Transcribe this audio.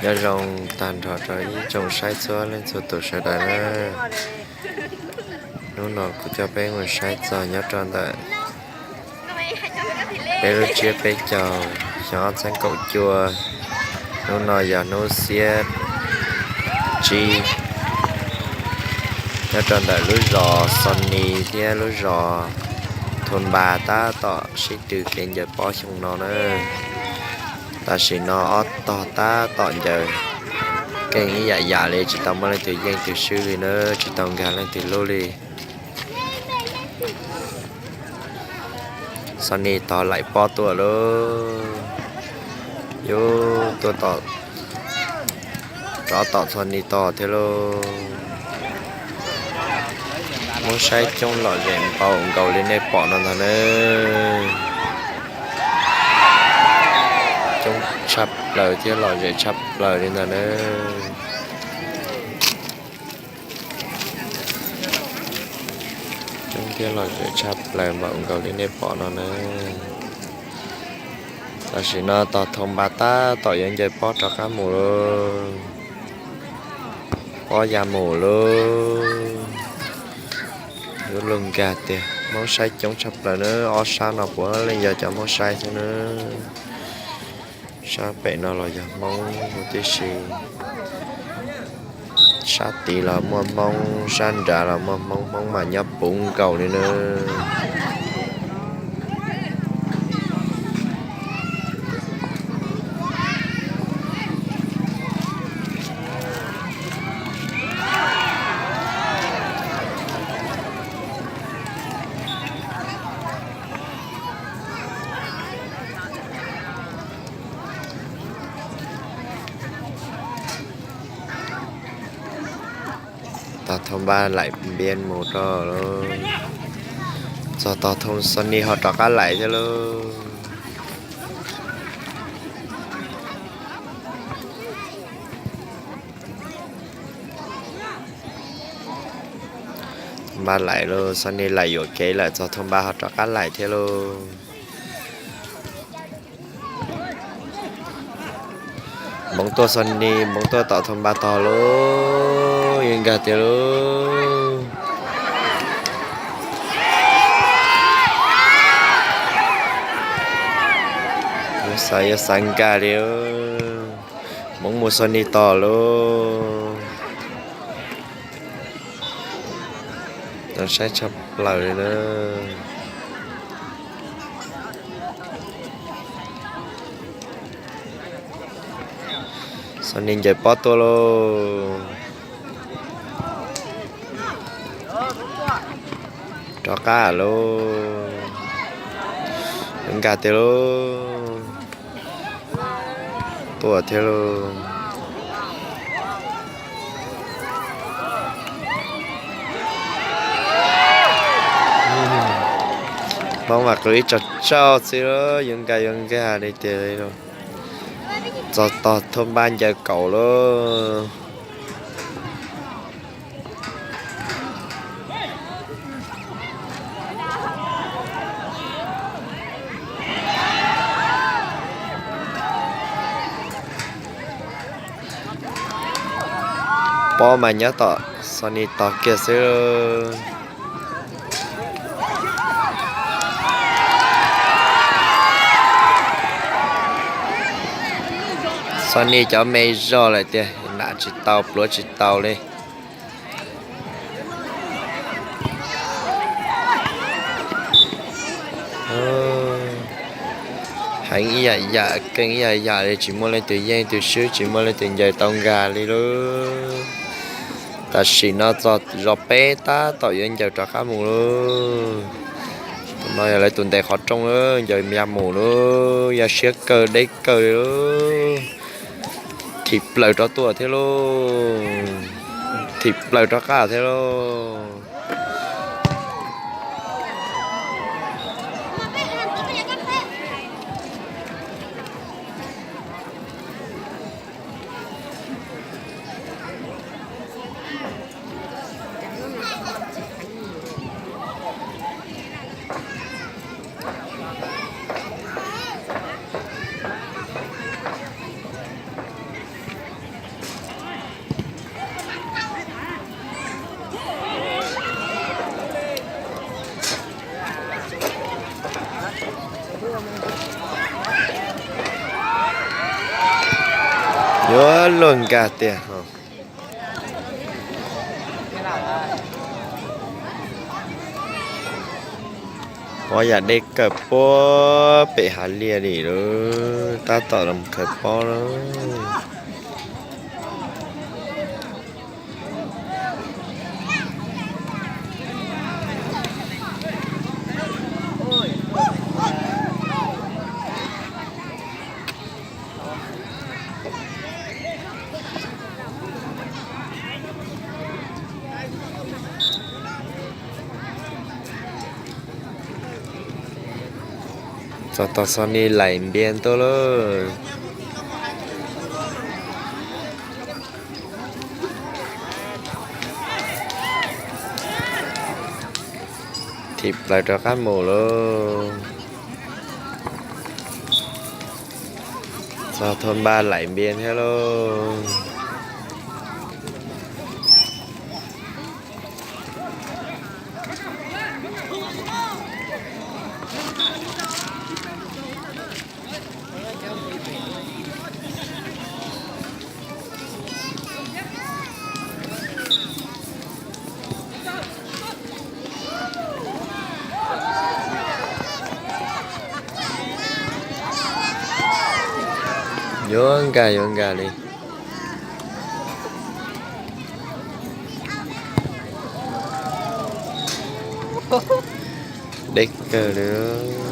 Nyob zoo tag nrho rau ib tsoom saib txhua leej txhua tus sawv daws na. Hnub no kuv coj peb mus saib txog nyob rau ntawm peb lub tsiab peb caug xyoo ob txhiab kaum cuaj. Hnub no yog hnub xiab tsib, nyob rau ntawm lub zos Xos Nis thiab lub zos Thos Npas tab tom sib tw kev ncaws pob xyoo no na. Tam sim no ob tog tab tom ncaws keej ib yam yam li, tsis tau muaj leej twg yeej twg swb li na, tsis tau nkag leej twg lub li. Xos Nis tog laim pob tuaj lauj. Yus tuaj tom, rov tom Xos Nis tog thiab lauj. Hmoob saib coob lom zem npaum nkaus li nej pom no ntag na. Coob tshaj plaws thiab lom zem tshaj plaws li ntag na. Coob thiab lom zem tshaj plaws npaum nkaus li nej pom no na. Tam sim no tog Thos Npas tab tom yuav ncaws pob rov qab mus lauj. Pob ya mus lauj. Yuav luag nkag tiag, Hmoob saib coob tshaj plaws na, ob sab no puav leej yog cov Hmoob saib xwb na. Sab pem no los yog Hmoob huv tib si, sab tid los muaj Hmoob, sab nrad los muaj Hmoob, Hmoob mas nyob puv nkaus li na. Tog Thos Npas laim npias mus rau lauj. Txog tog Thos Nis ho rov qab laim thiab lauj. Npas laim lauj, Xos Nis laim yuam kev lawm, txog Thos Npas ho rov qab laim thiab lauj. Hmoov tuaj Xos Nis, Hmoov tuaj tom Thos Npas tog lauj, yeej nkag tiag lauj. Yuav xav yuav xav nkag li, Hmoov mus Xos Nis tog lauj. Saib tshaj plaws li na. Xos Nis ncaws pob tuaj lauj. Rov qab lauj. Nkag tiag lauj. Tuaj thiab lauj. Hmoob mas qw ib tso tsauj xwb lauj, yuav nkag yuav nkag li tiag li lauj. Txog tog Thos Npas ncaws kaum lauj. Pob mas nyob tom Xos Nis tog kiag xwb. Xos Nis cov me zog lawm tiag, nam tsis tau pluav tsis tau li. Heev ib yam yam, keej ib yam yam li, tsis muaj leej twg yeej twg swb, tsis muaj leej twg ncaws tau nkag li lauj. Tam sim no txog zos peb tab tom yuav ncaws rov qab mus lauj. Tus no yog lawv tus ntes qhov rooj lauj, ncaws ya mus lauj, ya siab kawg deb kawg li lauj. Thim plaws rov tuaj thiab lauj, thim plaws rov qab thiab lauj. Yuav luag nkag tiag. Pov yam deb kawg puag pem hav liaj li lawm, tab tom los khaws pob lawm. Txog tog xo ni laim npias tuaj lawm. Thim plaws rov qab mus lauj. Txog thaj npa laim npias thiab lauj. Yuav nkag yuav nkag li. Deb kawg li.